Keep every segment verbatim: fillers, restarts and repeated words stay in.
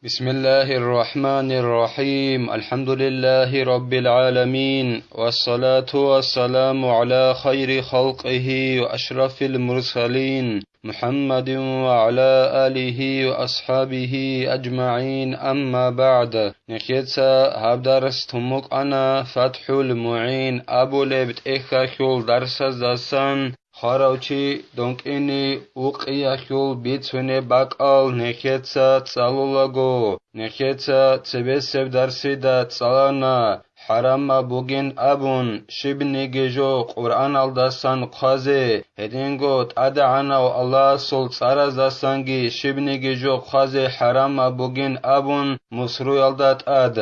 بسم الله الرحمن الرحيم. الحمد لله رب العالمين. والصلاة والسلام على خير خلقه وأشرف المرسلين محمد وعلى آله وأصحابه أجمعين. أما بعد. Нехеца гьаб дарс тумукъана ФатхӀул МугӀин абулеб тӀехьалъул дарсаздасан. Хварав чи донкӀине вукъиялъул бицунеб бакӀал нехеца цӀалулаго, нехеца цебесеб дарсида цӀалана, хӀарамаб бугин абун, щибниги жо Къуръаналдасан хъвазе, гьединго ТӀадегӀанав Аллагьасул цӀараздасанги щибниги жо хъвазе хӀарамаб бугин абун мусруялда тӀад.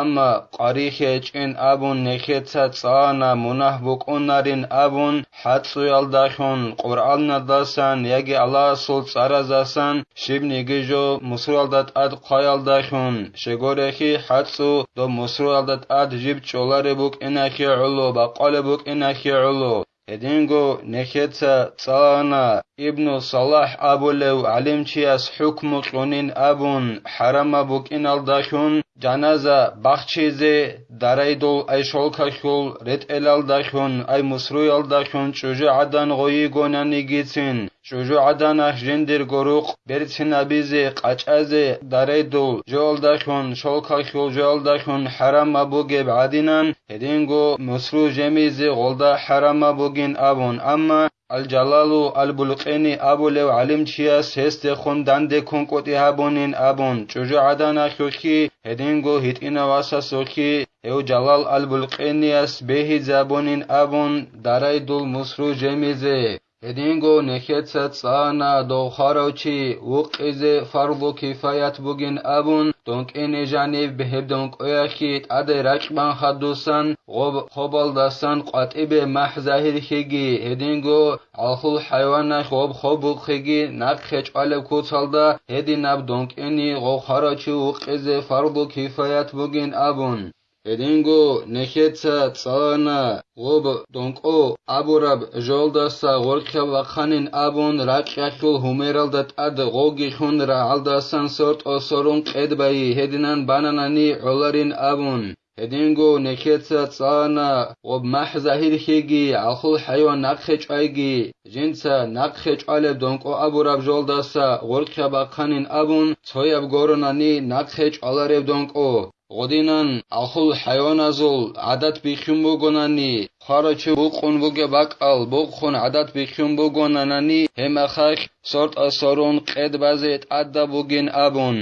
Амма къварихьайчӀин абун нехеца цӀалана, мунагь букӀунарин абун, хӀацӀуялдалъун, Къуръаналдасан яги Аллагьасул цӀараздасан щибниги жо мусруялда тӀад хъваялдалъун, щегорехи хӀацӀу доб мусруялда тӀад жиб чӀолареб букӀинахье гӀоло, бакъвалеб букӀинахье гӀоло. Гьединго нехеца цӀалана Ибну Салахь абулев гӀалимчияс хӀукму кьунин абун, хӀарамаб букӀиналдалъун жаназа бахчизе дарайдул ай шолкалъул ретӀелалдалъун, ай мусруялдалъун чӀужугӀадан гъойигонанигицин, чӀужугӀаданахъ жиндирго рукъ берцинабизе къачӀазе дарайдул жоялдалъун, шолкалъул жоялдалъун хӀарамаб бугеб гӀадинан, гьединго мусру жемизе гъолда хӀарамаб бугин абун, амма Ал-Жалалу Ал-Булкъини абулев гӀалимчияс гьесдехун данде кункӀутӀи гьабунин абун, чӀужугӀаданахъухъи, гьединго гьитӀинав васасухъи, гьев Жалал Ал-Булкъинияс бегьизабунин абун, дарайдул мусру жемизе. Гьединго нехеца цӀана дов хварав чи вукъизе фарду кифаят бугин абун, донкӀине жаниб гьеб донкӀояхъи тӀаде ракьбан хадусан, гъоб-, хобалдасан къватӀибе махӀ загьирлъиги, гьединго гӀалхул хӀайваналъ гъоб хобухъиги нахъе чӀвалеб куцалда гьединаб донкӀине гъов хварав чи вукъизе фарду кифаят бугин абун. Гьединго нехеца цӀалана гъоб донкӀо абураб жолдаса гъоркьа бахъанин абун, ракьалъул гьумералда тӀад гъоги лъун рагӀалдасан сортӀо сорун къед байи гьединан бананани гӀоларин абун. Гьединго нехеца цӀалана гъоб махӀ загьирлъиги, гӀалхул хӀайван нахъе чӀвайги, жинца нахъе чӀвалеб донкӀо абураб жолдаса гъоркьа бахъанин абун, цояб горонани нахъе чӀвалареб донкӀо. Гъодинан гӀалхул хӀайваназул гӀадат бихьун бугонани, хварав чи вукъун бугеб бакӀал бухъун гӀадат бихьун бугонанани, гьеб мехалъ сортӀа сорун къед базе тӀадаб бугин абун.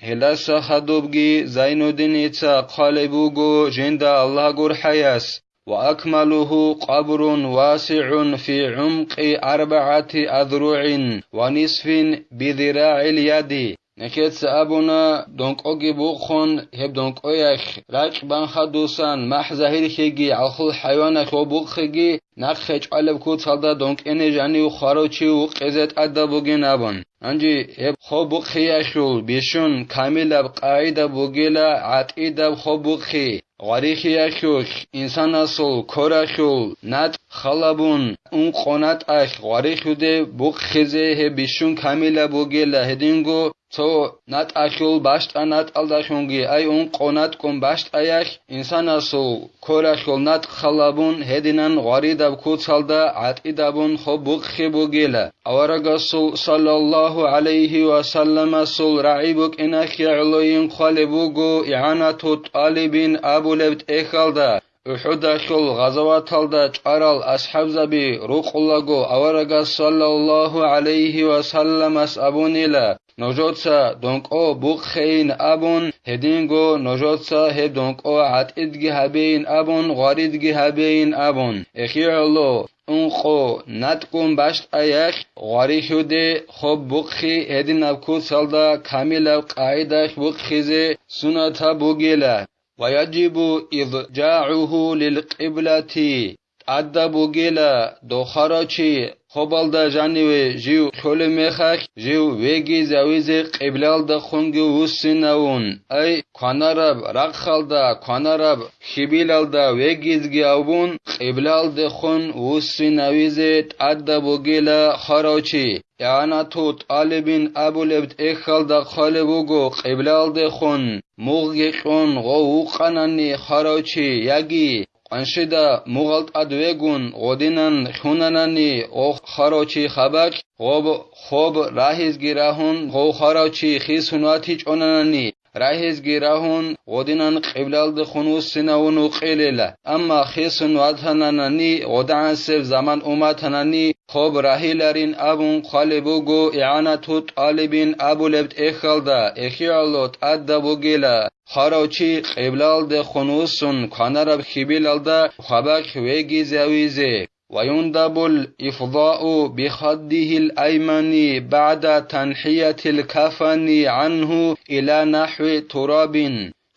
Гьелдаса хадубги Зайнуддиница хъвалеб буго жинда Аллагь гурхӀаяс: «Ва акмалуху къабрун васигӀун фи гӀумкъи арбагӀати азругӀин ва нисфин бидирагӀил яди». Нехеца абуна, донкӀоги бухъун, гьеб донкӀоялъ ракь банха дусан, махӀ загьирлъиги, гӀалхул хӀайваналъ гъоб бухъиги, нахъе чӀвалеб куцалда донкӀине жанив хварав чи вукъизе тӀадаб бугин абун. Гьанже гьеб хоб бухъиялъул бищун камилаб къагӀида бугила гӀатӀидаб хоб бухъи. Гъварихьиялъулъ инсанасул коралъул натӀ халабун, ункъо натӀалъ гъварихьуде бухъизе гьеб бищун камилаб бугела гьединго, цо натӀалъул бащтӀа натӀалдалъунги, ай ункъо натӀкӀун бащтӀаялъ инсанасул коралъул натӀ халабун гьединан гъваридаб куцалда гӀатӀидабун хоб бухъи бугела. Аварагасул саллаллагьу гӀалайгьи ва салламасул рагӀи букӀинахье гӀолойин хъвалеб буго ИгӀанату ТӀалибин абулеб тӀехьалда, УхӀудалъул гъазаваталда чӀварал асхӀабзаби рукъулаго аварагас саллаллагьу гӀалайгьи ва салламас абунила: «Нужеца донкӀо бухъейин», – абун, гьединго: «Нужеца гьеб донкӀо гӀатӀидги гьабейин», – абун, «гъваридги гьабейин», – абун. Эхиялъул ункъо натӀкӀун бащтӀаялъ гъварихьуде хоб бухъи гьединаб куцалда камилаб къагӀидалъ бухъизе суннатаб бугела. «Ва яджибу иржагӀугьу лил-къиблати», тӀадаб бугела, дохарав чи хобалда жаниве жив лъолеб мехалъ, жив вегизавизе къиблалдахъунги вуссинавун, ай, кванараб рахъалда, кванараб хьибилалда вегизги авун, къиблалдехун вуссинавизе тӀадаб бугела хварав чи. ИгӀанату ТӀалибин абулеб тӀехьалда хъвалеб буго, къиблалдехун мугъги кьун гъов вукъанани хварав чи, яги къваншида мугъал тӀад вегун гъодинан хьунанани гъов хварав чи хабакь, гъоб хоб рагьизги рагьун гъов хварав чи хисун ватичӀонанани, рагьизги рагьун, гъодинан къиблалдехун вуссинавун вукъилила. Амма хисун ватананани, гъодагӀансеб заман уматанани, хоб рагьиларин абун хъвалеб буго ИгӀанату ТӀалибин абулеб тӀехьалда, эхиялъул тӀадаб бугила, хварав чи къиблалдехун вуссун кванараб хьибилалда хабакь вегизавизе. ويندب الإفضاء بخده الأيمن بعد تنحية الكفن عنه إلى نحو تراب.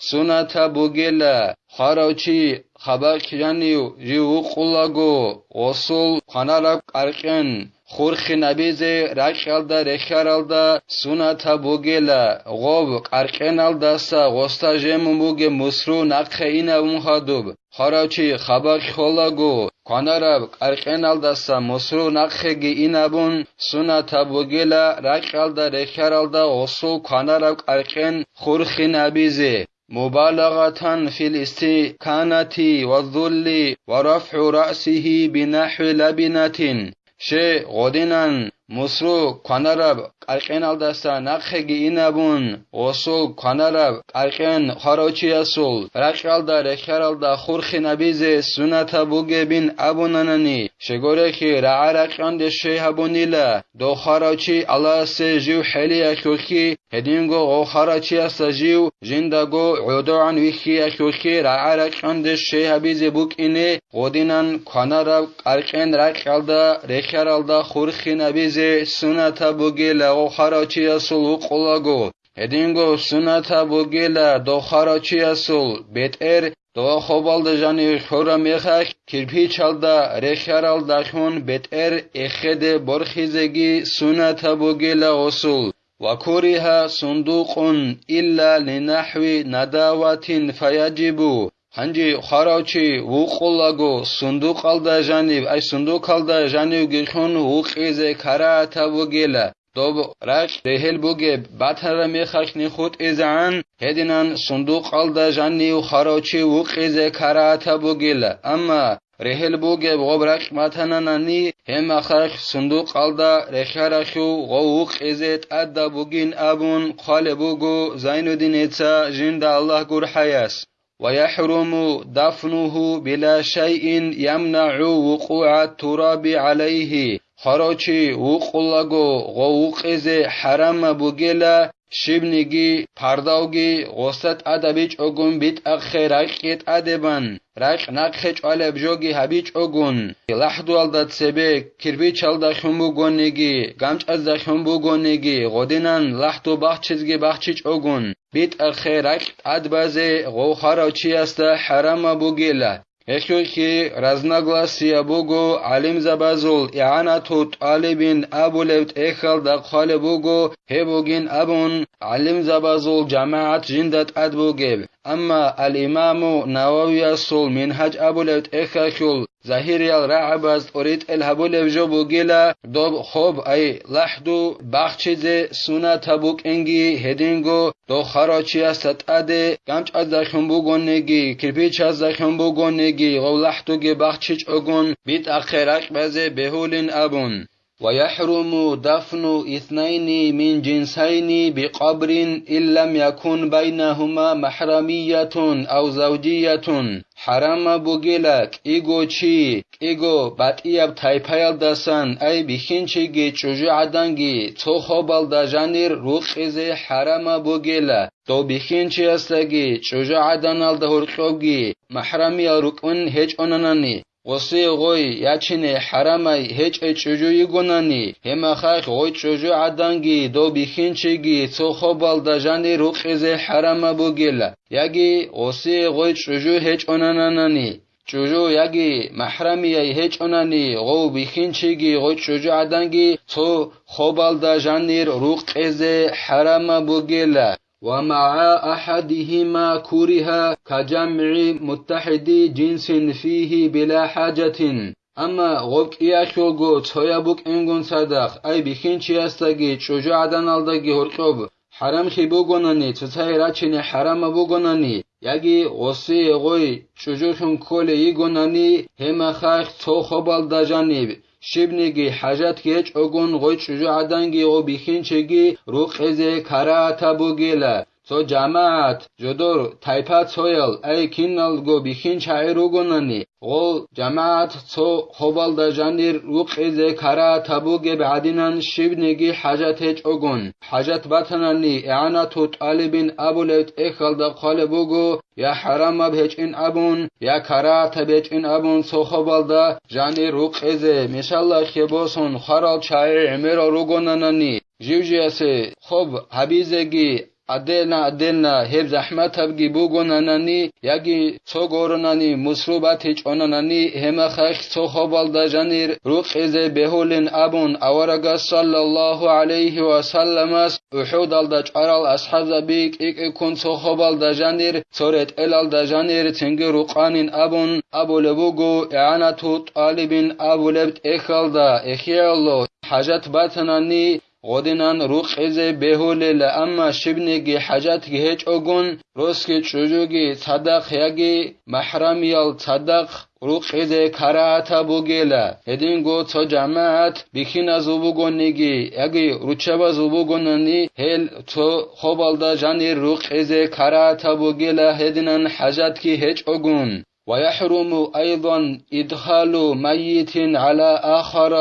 Сунатаб бугела, хварав чи хабакь жанив жив вукъулаго, гъосул кванараб кӀаркьен хурхинабизе ракьалда рехьаралда сунатаб бугела, гъоб кӀаркьеналдаса гъоста жемун бугеб мусру нахъе инабун хадуб. Хварав чи хабар кколаго, кванараб кӀаркьеналдаса мусру нахъеги инабун, сунатаб бугела ракьалда рехьаралда гъосул кванараб кӀаркьен хурхинабизе, مبالغة في الاستكانة والذل ورفع رأسه بنحو لبنة. Щай гъодинан мусру кванараб кӀаркьеналдаса нахъеги инабун, гъосул кванараб кӀаркьен хварав чиясул ракьалда рехьаралда хурхинабизе сунатаб бугебин абунанани, щегорехи рагӀа-ракьанде щай гьабунила, дов хварав чи Аллагьасе жив хӀелиялъулъги, гьединго гъов хварав чиясда жив жиндаго гӀодогӀан вихьиялъулъги рагӀа-ракьанде щай гьабизе букӀине, гъодинан кванараб кӀаркьен ракьалда рехьаралда хурхинабизе сунатаб бугела гъов хварав чиясул вукъулаго. Гьединго сунатаб бугела дов хварав чиясул бетӀер дова хобалда жанив хьураб мехалъ, кирпичалда рехьаралдалъун бетӀер эхеде борхизеги сунатаб бугела гъосул. وكره صندوق إلا لنحو ندوة فيجب. Гьанже хварав чи вукъулаго сундукъалда жанив, ай сундукалда жанивги лъун вукъизе карагьатаб бугела. Доб ракь регьел бугеб батараб мехалъни хутӀизегӀан, гьединан сундукъалда жанив хварав чи вукъизе карагьатаб бугела. Амма регьел бугеб гъоб ракь батананани, гьеб мехалъ сундукъалда рехьаралъув гъов вукъизе тӀадаб бугин абун хъвалеб буго Зайнуддиница, жинда Аллагь гурхӀаяс. ويحرم دفنه بلا شيء يمنع وقوع التراب عليه. Хварав чи вукъулаго гъов вукъизе хӀарамаб бугела, щибниги пардавги гъоса тӀадабичӀогун битӀахъе ракьги тӀаде бан, ракь нахъе чӀвалеб жоги гьабичӀогун, лахӀдуялда цебе кирпичалда хьун бугониги, гамчӀазда хьун бугониги, гъодинан лахӀду бахчизги бахчичӀогун, битӀахъе ракь тӀад базе гъов хварав чиясда хӀарамаб бугела. Гьелъухъе разногласие буго гӀалимзабазул, ИгӀанату ТӀалибин абулеб тӀехьалда хъвалеб буго, гьеб бугин абун, гӀалимзабазул жамагӀат жинда тӀад бугеб. Амма ал-Имаму Нававиясул Мингьаж абулеб тӀехьалъул, загьириял рагӀабаз тӀоритӀел гьабулеб жо бугила, доб хоб, ай лахӀду бахчизе сунатаб букӀинги гьединго, дов хварав чиясда тӀаде, гамчӀазда хьун бугониги, кирпичазда хьун бугониги, гъов лахӀдуги бахчичӀогун, битӀахъе ракь базе бегьулин абун. ويحرم دفن اثنين من جنسين بقبر إن لم يكن بينهما محرمية أو زوجية. ХӀарамаб бугела кӀиго чи, кӀиго батӀияб тайпаялдасан, ай бихьинчиги чӀужугӀаданги цо хобалда жанир рукъизе хӀарамаб бугела, дов бихьинчиясдаги чӀужугӀаданалда гьоркьобги махӀрамиял рукӀун гьечӀонанани, гъосие гъой ячине хӀарамай гьечӀей чӀужу йигонани, гьемахалъ гъой чӀужугӀаданги дов бихьинчиги цо хобалда жанир рукъизе хӀарамаб бугела, яги гъосие гъой чӀужу гьечӀонананани, чӀужу яги махӀрамияй гьечӀонани, гъов бихьинчиги гъой чӀужугӀаданги цо хобалда жанир рукъизе хӀарамаб бугела. ومع أحدهما كره كجمع متحد جنس فيه بلا حاجة. Амма гъоб кӀиялъулго цояб букӀингун цадахъ, ай бихьинчиясдаги чӀужугӀаданалдаги гьоркьоб хӀарамлъи бугонани, цоцае рачине хӀарамаб бугонани, яги гъосие гъой чӀужулъун кколей йигонани, гьеб мехалъ цо хобалда жаниб, щибниги хӀажат гьечӀогун гъой чӀужугӀаданги гъо бихьинчиги рукъизе карагьатаб бугила. Цо жамагӀат, жодор, тайпа цоял, ай киналго бихьинчагӀи ругонани, гъол жамагӀат цо хобалда жанир рукъизе карагьатаб бугеб гӀадинан щибниги хӀажат гьечӀогун. ХӀажат батанани, игӀанату тӀалибин абулеб тӀехьалда хъвалеб буго, я хӀарамаб гьечӀин абун, я карагьатаб гьечӀин абун цо хобалда жанир рукъизе, мисалалъе босун, хварал чагӀи гӀемерал ругонанани, жив-жиясе хоб гьабизеги, Отдельно-отдельно гьеб захӀматабги бугонанани, яги цо гуронани мусру батичӀонанани, гьеб мехалъ цо хобалда жанир рукъизе бегьулин абун, аварагас саллаллагьу гӀалайгьи ва салламас УхӀудалда чӀварал асхӀабзаби кӀи-кӀиккун цо хобалда жанир, цо ретӀелалда жанир цинги рукъанин абун абулеб буго, игӀанату тӀалибин абулеб тӀехьалда, эхиялъул хӀажат батанани, гъодинан рукъизе бегьулела, амма щибниги хӀажатги гьечӀогун, росги чӀужуги цадахъ яги махӀрамиял цадахъ рукъизе карагьатаб бугела. Гьединго цо жамагӀат бихьиназул бугониги яги руччабазул бугонани, гьел цо хобалда жанир рукъизе карагьатаб бугела, гьединан хӀажатги гьечӀогун. ويحرم أيضا إدخال ميت على آخر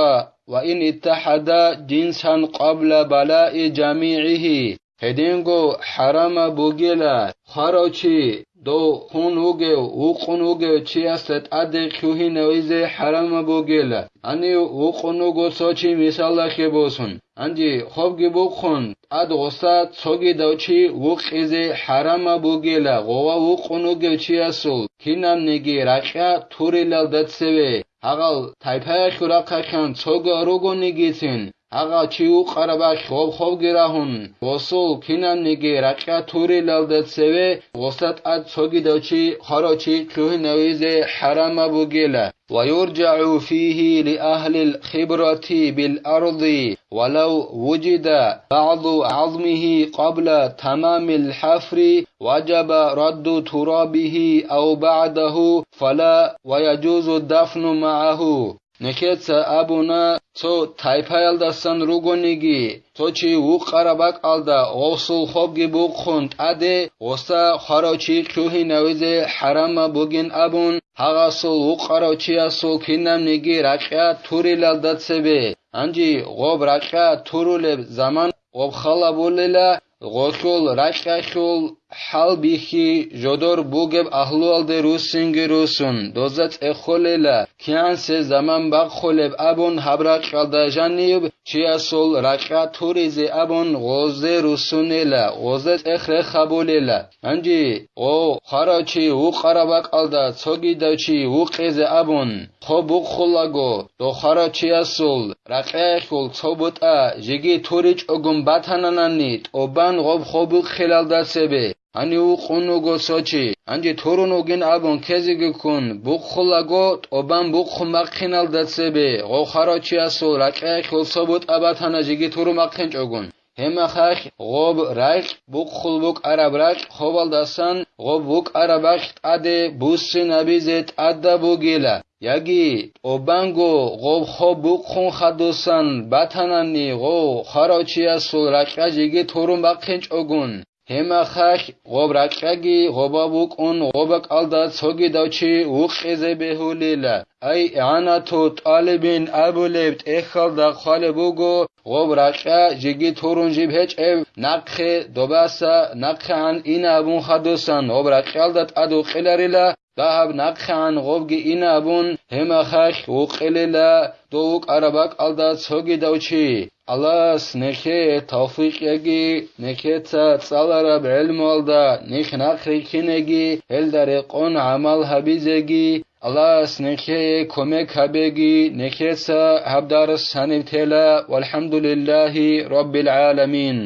وإن اتحدا جنسا قبل بلاء جميعه. Гьединго хӀарамаб бугела, хварав чи, дов хун вугев, вукъун вугев чиясда тӀаде лъугьинавизе хӀарамаб бугела, гьанив вукъун вуго цо чи мисалалъе босун. Гьанже хобги бухъун, тӀад гъоса цогидав чи вукъизе хӀарамаб бугела, гъова вукъун вугев чиясул кинабниги ракьа турилалда цеве, гьагъал тайпаялъул рахъалъан цогал ругонигицин, гьагъал чи вукъараб бакь гъоб хобги рагьун, гъосул кинабниги ракьа турилалда цеве гъоса тӀад цогидав чи, хварав чи лъугьинавизе хӀарамаб бугела. ويرجع فيه لأهل الخبرة بالأرض ولو وجد بعض عظمه قبل تمام الحفر وجب رد ترابه أو بعضه فلا ويجوز الدفن معه. Нехеца абуна, цо тайпаялдасан ругониги, цо чи вукъараб бакӀалда гъосул хобги бухъун тӀаде гъоса хварав чи лъугьинавизе хӀарамаб бугин абун, гьагъасул вукъарав чиясул кинабниги ракьа турилалда цебе, гьанже гъоб ракьа турулеб заман гъоб халабулела, гъолъул ракьалъул хӀалбихьи жодор бугеб агьлуялде руссинги руссун, доза цӀехолела, кигӀан се заман бахъулеб абун гьаб ракьалда жанив чиясул ракьа туризе абун гъозе руссунела, гъозе цӀех рехабулела. Гьанже гъо хварав чи вукъараб бакӀалда цогидав чи вукъизе абун, хоб бухъулаго, дохарав чиясул ракьаялъул цо бутӀа жеги туричӀогун батананани, тӀубан гъоб хоб бухъилалда цебе, гьанив вукъун вуго цо чи, гьанже турун вугин абун ккезеги ккун, бухъулаго, тӀубан бухъун бахъиналда цебе, гъо хварав чиясул ракьаялъул цо бутӀа батана жеги турун бахъинчӀогун. Гьеб мехалъ гъоб ракь, бухъул букӀараб ракь хобалдасан гъоб букӀараб бакь тӀаде буссинабизе тӀадаб бугила, яги тӀубанго гъоб хоб бухъун хадусан батанани гъо хварав чиясул ракьа жеги турун бахъинчӀогун, гьеб мехалъ гъоб ракьаги гъоба букӀун гъоб бакӀалда цогидав чи вукъизе бегьулила. Ай, игӀанату тӀалибин абулеб тӀехьалда хъвалеб буго, гъоб ракьа жеги турун жиб гьечӀеб, нахъе добаса нахъегӀан ина абун хадусан, гъоб ракьалда тӀад вукъиларила, дагьаб нахъегӀан гъобги ина абун, гьеб мехалъ вукъилила дов вукӀараб бакӀалда цогидав чи. Аллагьас нехее тавфикъ яги, нехеца цӀалараб гӀелмуялда нехь нахъ рихьинеги, гьелда рекъон гӀамал гьабизеги, Аллагьас нехее кумек гьабеги, нехеца гьаб дарс гьаниб тела. ВалхӀамдулиллагьи раббил гӀаламин.